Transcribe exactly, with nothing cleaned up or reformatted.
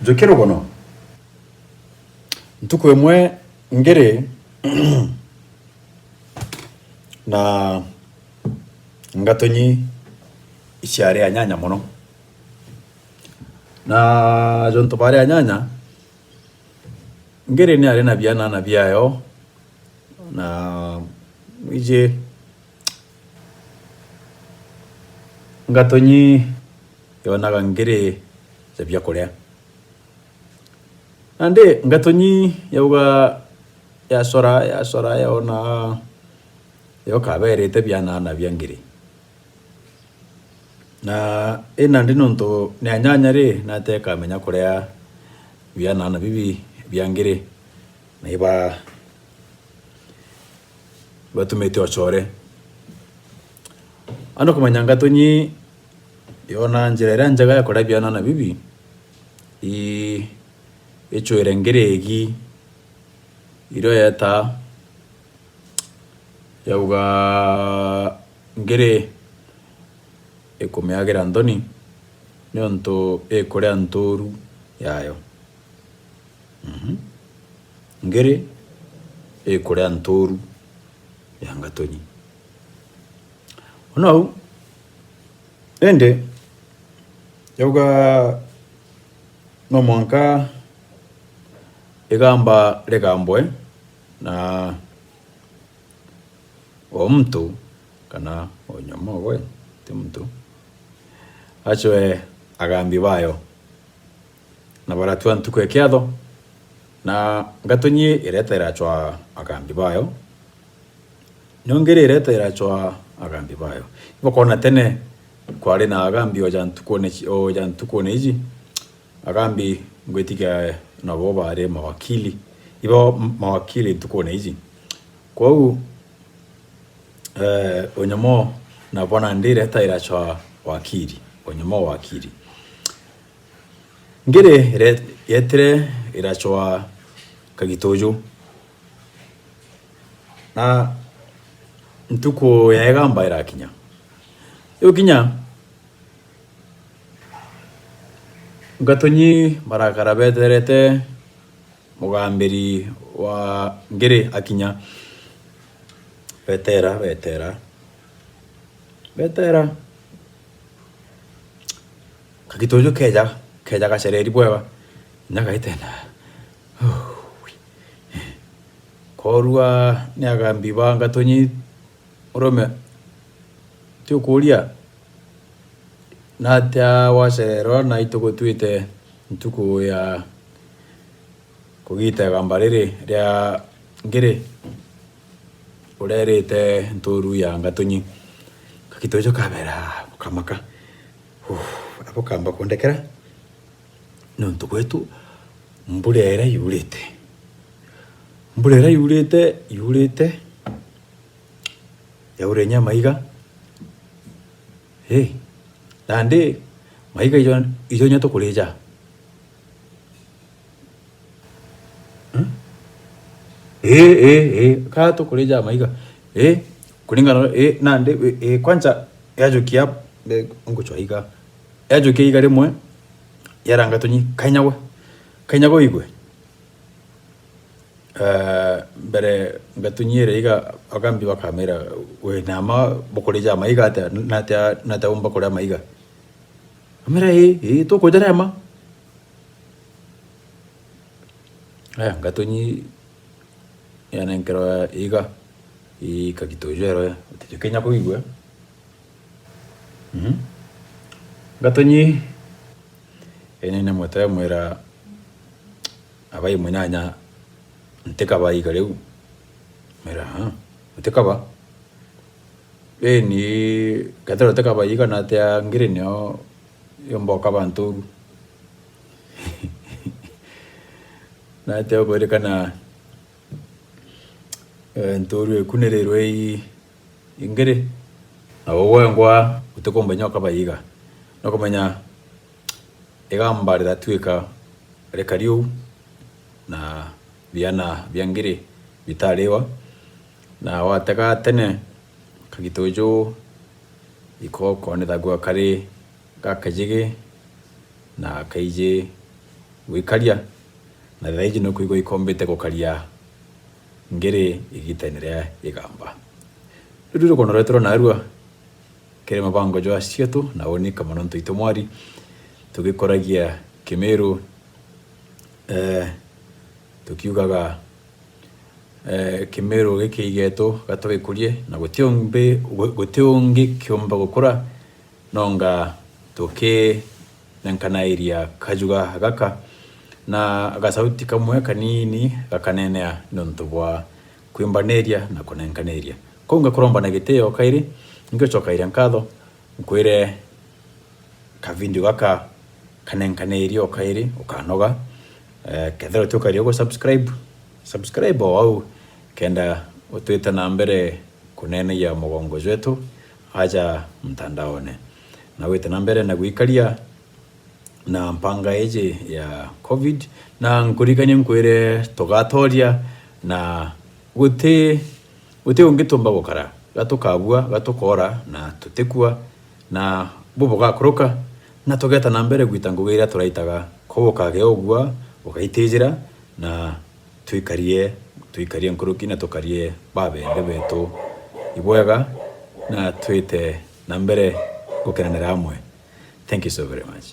Njuki rugono. Ntuku imwe Ngiri na Ngatonyi iciari anyanya mono. Na jontu bari anyanya, Ngiri ni ari na biana na biayo, na iji Ngatonyi yonaga Ngiri ja biakuria. Nandi Ngatonyi yauga, yacora, yacora, yona yo kaberite biana na bia Ngiri. Na i nandi nontu ni anyanya ri, nate kamenya kuria biana na bibi bia Ngiri, na iba batumite ocore. Ano kumenya Ngatonyi yona njira iria njega ya kuria biana na bibi, i-, icwire Ngiri igi irio yeta, yauga Ngiri ikumiagira nthoni niuntu ikuria nturu yayo. Mhm. Ngiri ikuria nturu ya Ngatonyi. Ona u, indi yauga no mwanka igamba rigambwe na o muntu kana o nyomo we, ti muntu, acwe agambi bayo. Na baratua ntuku ya kiatho, na Ngatonyi ireta iracwa agambi bayo, nio Ngiri ireta iracwa agambi bayo. Ibakona tene kwari na agambi o ja ntukune ci-, o ja ntukune iji, agambi ngwitikia nabo bari mawakili. Ibo m-, mawakili ntukune iji. Kwou, eh, onyomo nabo nandi ireta iracwa wakili, onyomo wakili. Ngiri ire-, yetire iracwa Kagituju. Na ntuku ya igamba irakinya. Yukinya, Ngatonyi barakara beterete mugambiri wa Ngiri akinya. Betera, betera. Betera. Kagituju keja, keja gacereri bwega. Inya gaitenda. Korua ni agambi ba Ngatonyi, urume, ti ukuria, natia wacererwa na itugutwite ntuku ya kugita igamba riri ria Ngiri urerite nturu ya Ngatonyi? Kagituju kabera bukamaka. Uu, abo kamba kundekera, nontu gwetu mbura iria yurite, mbura iria yurite, yurite, yaurenya maiga. Ii, nandi maiga ijo, ijo inya tukurija. Hmm? Ii, ii, ii, ka tukurija maiga. Ii, kuringana, ii, nandi, ii, ii, kwanza yajukia, eh, nguchwa iga. Yajukia iga rimwe, yara Ngatonyi, "Kainyagwe, kainyagwe igwe." Eh, mbere Ngatonyi ere iga, agambi bakamira, "We, nama bukurija maiga atia? Natia, natia umba kuria maiga?" Amira, "Ii, ii, tukujaria ma." Aya, Ngatonyi yanenkerwa iga, ii, Kagituju erwe, "Utijukinya kuigua." Mhm. Ngatonyi, ene ne mwete mwira, "Abai munyanya, ntikaba iga riu." Mera, "Ha, utikaba?" Ii, ni kethira utikaba iga, natia Ngiri nio yomba ukaba nturu? Natia ukwirikana, eh, nturu ikunirirwe i, i Ngiri? Na ugwe ngwa utikumba inya ukaba iga. Nukumenya igamba riratwika rikari uu, na biana bia Ngiri bitariwa. Na watega tene, Kagituju iko konethagua kari gakajigi na kaiji gwikaria, na thaa iji nukwigua ikombite gukaria ngiri igitene ria igamba. Riu rukono rwetu rwa narua kiri mabango jwa cietu na uni kama nontu itu mwari tugikoragia Kimiru, eh, tukiugaga, eh, Kimiru giki getu gatwikurie, na guti umbi, gu-, guti ungi kiumba gukura, nonga tukinenkanairia kajuga gaka, na gasauti kamwe kanini gakanenea nontu bwa kwimbaniria na kunenkaniria. Kou ngakuromba na gitio kairi, ngigucokairia nkatho, nkwire kavindio gaka kanenkanirie o kairi, ukanoga. Eh, kethira utiukaria ugu subscribe, subscribe o au, kenda utwite na mbere kuneneia mugongo jwetu aja mtandaone. Na wite na mbere na gwikaria na mpanga iji ya covid, na nkurikanie nkwire tugatoria, na guti, guti ungi tumba gukara, gatukabua, gatukora, na tutikua, na bu bugakuruka, na tugeta na mbere gwita ngugi iria turaitaga. Kou ukagea ugua, ugaitijira, na twikarie, twikarie nkuruki na tukarie babende betu ibwega, na twite na mbere gukenanira amwe. Thank you so very much.